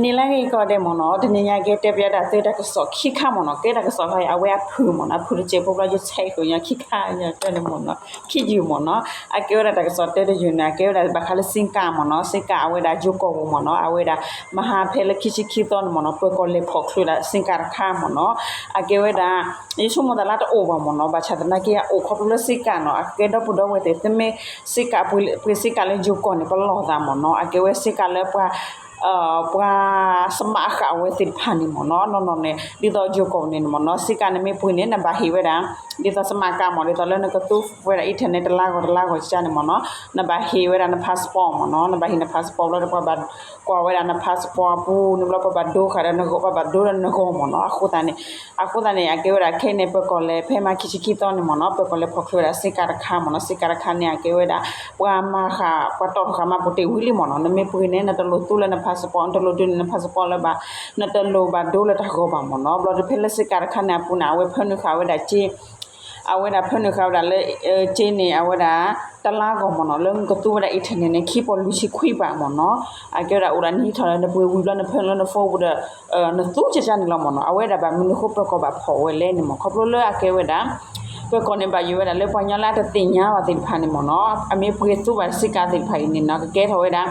နံၤလၢဂ့ၤကိးဂၤဒဲးမ့ၢ်နီၤ, တနံၤညါကဲတဲပျဲဒၣ်သုတၢ်ကစီၣ်ခံခါမ့ၢ်နီၤ, ကဲတၢ်ကစီၣ်ခါအံၤ အဝဲအဖုၣ်မ့ၢ်နီၤ, အဖုၣ်တစဲးဖိဘျီ ယဆဲးဃုာ်ညီခံခါ ယတဲန့ၣ်မ့ၢ်နီၤ, ခံယုၢ်မ့ၢ်နီၤ, အကဲဝဲဒၣ်တၢ်ကစီၣ်တဲတယုၢ်န့ၣ် အကဲဝဲဒၣ်ဘၣ်ဃးလၢစ့ကၤမ့ၢ်နီၤ, စ့ကၤအဝဲဒၣ်ယိၤကီၢ်ပူၤမ့ၢ်နီၤ, အဝဲဒၣ် မဟါဖဲလၢခံဆံခံသီန့ၣ်မ့ၢ်နီၤ, ပၢၤကီၢ်လဲၤဖီၣ်ချုးဒၣ်စ့ကၤတခါမ့ၢ်နီၤ, အကဲဝဲဒၣ် ယဆိကမိၣ်သးလၢတအိၣ်ဘၣ်မ့ၢ်နီၤ, ဘၣ်ဆၣ်သနာ်က့ အအိၣ်ခီဖျိလၢစ့ကၤနီၤ, အကဲဒီပုၢ်ဒီဝဲၢ်သ့ၣ် သုမ့ၢ်စ့ကၤ ပှ့ၤစ့ကၤလၢယိၤကီၢ်န့ၣ် ပလီၢ်သးမ့ၢ်နီၤ, အကဲဝဲစ့ကၤလၢပှၤ ပှၤစမးဃာ်ဝဲသ့ၣ်တဖၣ်န့ၣ်မ့ၢ်နီၤ, နီၢ်နီၢ်န့ၣ် ဒ်သိးယိၤကီၢ်န့ၣ်မ့ၢ်နီၤ, စ့ကၤနမ့ၢ်ပှ့ၤန့ၣ် နဘၣ်ဟ့ၣ်ဝဲဒၣ် ဒ်သိးစမးကၤမ့ၢ် ဒ်သိးလၢနကသူဝဲဒၣ် internet တလါဂီၤတလါဂီၤကန့ၣ်မ့ၢ်နီၤ, နဘၣ်ဟ့ၣ်ဝဲဒၣ်န passport မ့ၢ်နီၤ, နဘၣ်ဟ့ၣ်န passport ဘျီဒီး ပှၤဘၣ်ကွၢ်ဝဲဒၣ်န passport အပူၤန့ၣ်ဘျီ ပှၤဘၣ်ဒိဃာ်ဒီးနဂီၢ်, ပှၤဘၣ်ဒိဒီးနဂီၢ်မ့ၢ်နီၤ, အဃိသတးန့ၣ် အဃိသတးန့ၣ် အကဲဝဲဒၣ်ခဲအံၤန့ၣ် ပၢၤကီၢ်လဲၤ ဖဲမဟါခံဆံခံသီန့ၣ်မ့ၢ်နီၤ, ပၢၤကီၢ်လဲၤဖီၣ်ချုးဝဲဒၣ်စ့ကၤတခါမ့ၢ်နီၤ, စ့ကၤတခါန့ၣ် အကဲဝဲဒၣ် ပှၤမၤဃာ် ပှၤတီၣ်ထီၣ်ဃာ်မၤပူၤတ့ၢ်ဝံၤလံမ့ၢ်နီၤ, နမ့ၢ်ပှ့ၤန့ၣ် နတလိၣ်သူလၢန passport, နတလိၣ်ဒုးန့ၢ်န passport လၢၤဘၣ်, နတလိၣ်ဘၣ်ဒိလၢတၢ်ဂီၢ်ဘၣ်မ့ၢ်နီၤ, ဘျီဒီးဖဲလၢစ့ကၤတခါန့ၣ်အပူၤန့ၣ် အဝဲဖၢနုာ်ဃာ်ဝဲဒၣ်စ့ အဝဲဒၣ်ဖၢနုာ်ဃာ်ဝဲဒၣ်လၢ စ့န့ၣ် အဝဲဒၣ် တလါဂီၤမ့ၢ်နီၤ, လၢနကသူဝဲဒၣ် internet န့ၣ် ခံပီၢ်လွံၢ်ဆံခွံဘးမ့ၢ်နီၤ, အကဲဝဲဒၣ်အိၣ်ဒၣ်နဟံးထီၣ်လၢနပှ့ၤဝံၤဘျီ နဖၢနုာ်လၢန phone ပူၤဒီး နသူကကန့ၣ်လီၤမ့ၢ်နီၤ, အဝဲဒၣ်ဘၣ်မနုၤအဃိပၢၤကီၢ်ဘၣ်ဖီၣ်ဝဲလဲၣ်န့ၣ်မ့ၢ် ခီဖျိလၢအကဲဝဲဒၣ် ပၢၤကီၢ်န့ၣ်ဘၣ်ယိၣ်ဝဲဒၣ်လၢပှၤကညီလၢအတသ့ၣ်ညါဘၣ်သ့ၣ်တဖၣ်န့ၣ်မ့ၢ်နီၤ, အမ့ၢ်ပှ့ၤသူဘၣ်စ့ကၤသ့ၣ်တဖၣ်အံၤန့ၣ်နီၤ, ကကဲထီၣ်ဝဲဒၣ်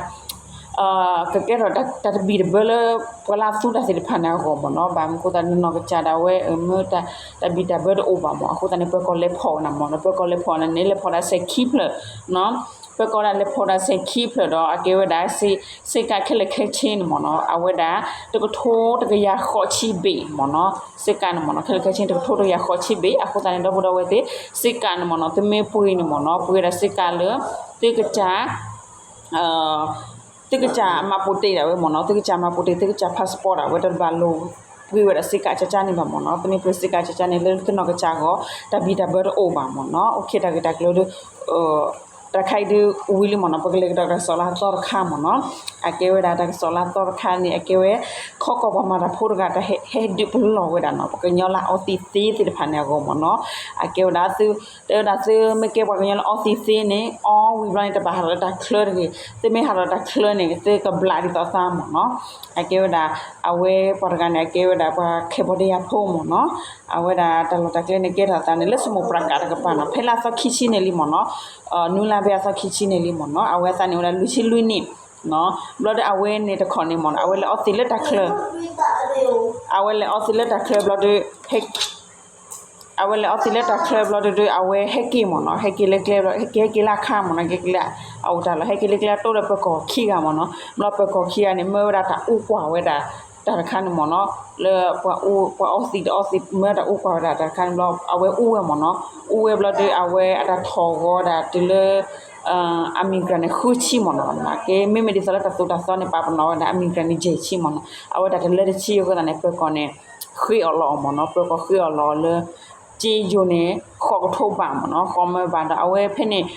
ကကဲထီၣ်တၢ်ဘံၣ်တၢ်ဘၢလၢ ပှၤလၢအသူတၢ်သ့ၣ်တဖၣ်န့ၣ်အဂီၢ်မ့ၢ်နီၤ, ဘၣ်မနုၤအဃိသတးန့ၣ် နီၢ်ကစၢ်ဒၣ်ဝဲ မ့ၢ်တၢ်ဘံၣ်တၢ်ဘၢတအိၣ်ဘၣ်မ့ၢ်, အဃိသတးန့ၣ် ပၢၤကီၢ်လဲၤဖီၣ်ဝဲန့ၣ်မ့ၢ်နီၤ, ပၢၤကီၢ်လဲၤဖီၣ်န့ၣ် လဲၤဖီၣ်ဒၣ်စဲၤခံဖျၢၣ်နီၤ, ပၢၤကီၢ်ဒၣ်လဲၤဖီၣ်ဒၣ်စဲၤခံဖျၢၣ်ဒီး အကဲဝဲဒၣ် စ့ကၤခဲလၢာ်ခဲဆ့န့ၣ်မ့ၢ်နီၤ, အဝဲဒၣ် တကထိတကယၤဃိးဆံဘ့ၣ်မ့ၢ်နီၤ, စ့ကၤန့ၣ်မ့ၢ်နီၤ, ခဲလၢာ်ခဲဆ့န့ၣ် တကထိတကယၤဃိးဆံဘ့ၣ်, အဃိသတးန့ၣ် ဒီပုၢ်ဒီဝဲၢ်သ့ၣ် စ့ကၤန့ၣ်မ့ၢ်နီၤ, သုမ့ၢ်ပှ့ၤန့ၣ်မ့ၢ်နီၤ, ပှ့ၤဝဲဒၣ်စ့ကၤလၢ သုကစၢ် သုကစၢ်မၤပူၤတ့ၢ်ဒၣ်ဝဲမ့ၢ်နီၤ, သုကစၢ်မၤပူၤတ့ၢ် သုကစၢ် passport ဒၣ်ဝဲ တဘၣ်လိၣ်ပှ့ၤဝဲဒၣ်စ့ကၤကကန့ၣ်ဘၣ်မ့ၢ်နီၤ, သုမ့ၢ်ပှ့ၤစ့ကၤကကန့ၣ် လၢသုနီၢ်ကစၢ်အဂီၢ် တၢ်ဘံၣ်တၢ်ဘၢတအိၣ်ဘၣ်မ့ၢ်နီၤ, အိၣ်ခ့တၢ်ဂ့ၢ်တၢ်ကျိၤဒီး တၢ်ခါအံၤဒုးဝံၤလံမ့ၢ်နီၤ, ပကလဲၤကဒီးတၢ်ကစီၣ်လၢအသီတခါမ့ၢ်နီၤ, အကဲဝဲဒၣ်တၢ်ကစီၣ်လၢအသီတခါန့ၣ် အကဲဝဲ ခီကီၢ်ပှၤမၤတၢ်ဖိတဂၤ တၢ်ဟဲဒုးပလီၢ်ဝဲဒၣ်နီၤ, ပှၤကညီလၢအအီသံးသ့သ့ၣ်တဖၣ်န့ၣ်အဂီၢ်မ့ၢ်နီၤ, အကဲဝဲဒၣ်သု တဲဝဲဒၣ်သုမ့ၢ်ကဲပှၤကညီလၢအီသံးသ့န့ၣ် အီဝံၤဘျီန့ၣ် တဘၣ်ဟးထီၣ်လၢတၢ်ချၢတဂ့ၤ, သုမ့ၢ်ဟးထီၣ်တၢ်ချၢန့ၣ် သုကဘျးဒ်သိးသးမ့ၢ်နီၤ, အကဲဝဲဒၣ် အဝဲပှၤတဂၤန့ၣ် အကဲဝဲဒၣ်ပှၤ Cambodia ဖိမ့ၢ်နီၤ, အဝဲဒၣ်တၢ်လီၢ်တၢ်ကျဲန့ၣ် ကဲထီၣ်သးန့ၣ် လၢ စမူးပရၤကၣ် တကပၤနီၤ, ဖဲလၢအသီခံဆံန့ၣ်လံမ့ၢ်နီၤ, နွံလါဖဲအသီခံဆံန့ၣ်လံမ့ၢ်နီၤ, အဝဲအသးန့ၣ်ဝဲဒၣ်လွံၢ်ဆံလွံၢ်နံၣ်, ဘျီဒီးအဝဲန့ၣ်တခီန့ၣ်မ့ၢ်နီၤ, အဝဲလဲၤအီသံးလၢတၢ်ချၢ, အဝဲလဲၤအီသံးလၢတၢ်ချၢဘျီဒီး အဝဲလဲၤအီသံးလၢတၢ်ချၢဘျီဒီး အဝဲဟဲက့ၤမ့ၢ်နီၤ, ဟဲက့ၤလၢကျဲဘျီ ဟဲက့ၤလၢအခါမ့ၢ်နီၤ, ဟဲက့ၤလၢအအိၣ်တၢ်လီၢ် ဟဲက့ၤလၢကျဲ တိၢ်ဒီးပၢၤကီၢ်ခံဂၤမ့ၢ်နီၤ, ဘျီပၢၤကီၢ်ခံဂၤန့ၣ် မၢဝဲဒၣ်တၢ်အူကွၢ်ဝဲဒၣ် တၢ်တခါန့ၣ်မ့ၢ်နီၤ, လၢပှၤအီသံးတအီသံး မၢတၢ်အူကွၢ်ဝဲဒၣ်တၢ်တခါန့ၣ်ဘျီ အဝဲအူဝဲမ့ၢ်နီၤ, အူဝဲဘျီဒီး အဝဲအတၢ်ထီၣ်ဂီၤဒၣ်တုၤလၢ အမံၤကရၢ်န့ၣ် ဃုဆံမ့ၢ်နီၤ, ကဲ မ့မ့ၢ်ဒ်သိးလၢတၢ်သိၣ်တၢ်သီန့ၣ် ပာ်ပနီၣ်ဝဲဒၣ် အမံၤကရၢ်န့ၣ် ယဲၢ်ဆံမ့ၢ်နီၤ, အဝဲတၢ်တလၢတဆံအဃိသတးန့ၣ် ပၢၤကီၢ်န့ၣ် ဃ့အီၣ်လီၤအီၤမ့ၢ်နီၤ, ပၢၤကီၢ်ဃ့အီၣ်လီၤအီၤလၢ စ့ယိၤန့ၣ် ဃိးကထိဘးမ့ၢ်နီၤ, ဃိးမၢဘးဒီး အဝဲဖဲန့ၣ်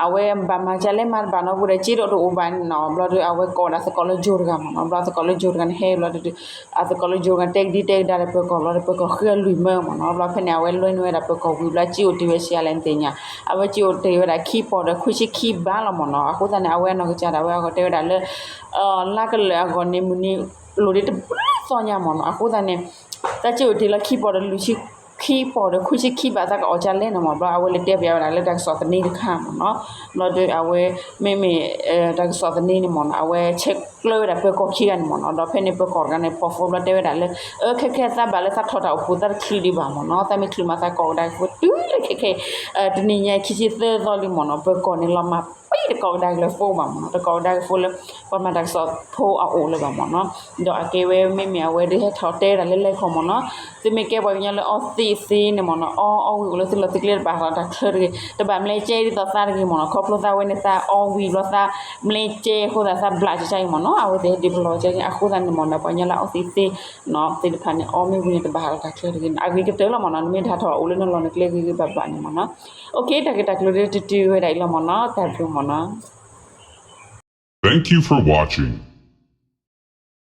အဝဲဘၣ်မၤကလဲမၤတဘၣ်နီၤ ပူၤဒီး စ့ဒီးတအိၣ်ဘၣ်နီၤ, ဘျီဒီး အဝဲကိးဒၣ်သကိးလၢယိၤတဂၤမ့ၢ်နီၤ, ဘျီသကိးလၢယိၤတဂၤန့ၣ် ဟဲဘျီဒီး အသကိးလၢယိၤတဂၤ တဲကဒံတဲကဒါဒီးပၢၤကီၢ်ဘျီဒီး ပၢၤကီၢ်ဃ့အလွံၢ်မၢမ့ၢ်နီၤ, ဘျီဖဲန့ၣ် အဝဲလွဲန့ၢ်ဝဲဒၣ်ပၢၤကီၢ်ဝံၤဘျီ စ့အိၣ်တ့ၢ်ဝဲဆံးအါလဲၣ်နသ့ၣ်ညါ, အဝဲစ့အိၣ်တ့ၢ်ဝဲဒၣ် ခံပီၢ်ဒီးခွံဆံခံဘးလီၤမ့ၢ်နီၤ, အဃိသတးန့ၣ် အဝဲအနီၢ်ကစၢ်ဒၣ်ဝဲအဂီၢ်တဲဝဲဒၣ်လၢ လါကလၢာ်အဂီၢ်န့ၣ် မုၢ်နံၤလိၤဒ်တဘျုးသီညါမ့ၢ်နီၤ, အဃိသတးန့ၣ် တၢ်စ့အိၣ်တ့ၢ်လၢခံပီၢ်ဒီးလွံၢ်ဆံ ခံပီၢ်ဒီးခွံဆံခံဘး သးကအီၣ်ကလဲၣ်န့ၣ်မ့ၢ်, ဘျီအဝဲလဲၤတဲပျးဝဲဒၣ်လၢတၢ်ကစီၣ်သန့တခါမ့ၢ်နီၤ, ဘျီဒီးအဝဲ မ့မ့ၢ် တၢ်ကစီၣ်သန့န့ၣ်မ့ၢ်နီၤ အဝဲဆဲးကျၢဝဲဒၣ်ပၢၤကီၢ်ခံဂၤန့ၣ်မ့ၢ်နီၤ, ဒီးဖဲန့ၣ်ပၢၤကီၢ်တဂၤန့ၣ် ဖီၣ်ဖိဘျီတဲဝဲဒၣ်လၢ အၢ ခဲခဲသးဘၣ်လၢသးထီၣ်တၢ်အိၣ်ဖှိၣ်သးတချုးဒံးဘၣ်မ့ၢ်နီၤ, သးမ့ၢ်ချုးမးသးကိးကဒါက့ၤဖိတုၤလၢခဲခဲ တနံၤညါခံဆံသၢသီလံမ့ၢ်နီၤ, ပၢၤကီၢ်န့ၣ်လီၤမၢ်ပံတကိးကဒါက့ၤလၢဖိဘၣ်မ့ၢ်နီၤ, တကိးကဒါက့ၤဖိလၢ ပှၤမၤတၢ်ကစီၣ်ဖိအအိၣ်လၢၤဘၣ်မ့ၢ်နီၤ, ဒီးအကဲဝဲမ့မ့ၢ်အဝဲဒ်ဟဲထီၣ်တဲဝဲဒၣ်လၢလဲၤခီမ့ၢ်နီၤ, သုမ့ၢ်ကဲပှၤကညီလၢအီသံးသ့န့ၣ်မ့ၢ်နီၤ, အီအီဝံၤအိၣ်လၢသုလီၢ်သုကျဲတဘၣ်ဟးထီၣ်တၢ်ချၢတဂ့ၤ, တဘၣ်မလဲကဲဒ်သိးသးတဂ့ၤမ့ၢ်နီၤ, ခီဖျိသးဝဲန့ၣ်သးအီဝံၤဘျီသးမလဲကဲအဃိသးသးဘျးကကါအံၤမ့ၢ်နီၤ, အဝဲသ့ၣ်ဟဲဒုးပလီၢ်ကကါအံၤ အဃိသတးန့ၣ်မ့ၢ်နီၤ ပှၤကညီလၢအီသံးသ့ သ့ၣ်တဖၣ်န့ၣ် အီမ့ၢ်ဝံၤန့ၣ် တဘၣ်ဟးထီၣ်တၢ်ချၢတဂ့ၤန့ၣ် အဂ့ၤကတၢၢ်လီၤမ့ၢ်နီၤ, နမ့ၢ်တဟးထီၣ်အိၣ်လၢနလီၢ်နကျဲဂ့ၤဂ့ၤဘၣ်ဘၣ်န့ၣ်မ့ၢ်နီၤ, အိၣ်ခ့ တၢ်ဂ့ၢ်တၢ်ကျိၤဒ်တုၤတုၤဝဲဒၣ်အံၤလီၤမ့ၢ်နီၤ, တၢ်ဘျုးမ့ၢ်နီၤ. Thank you for watching.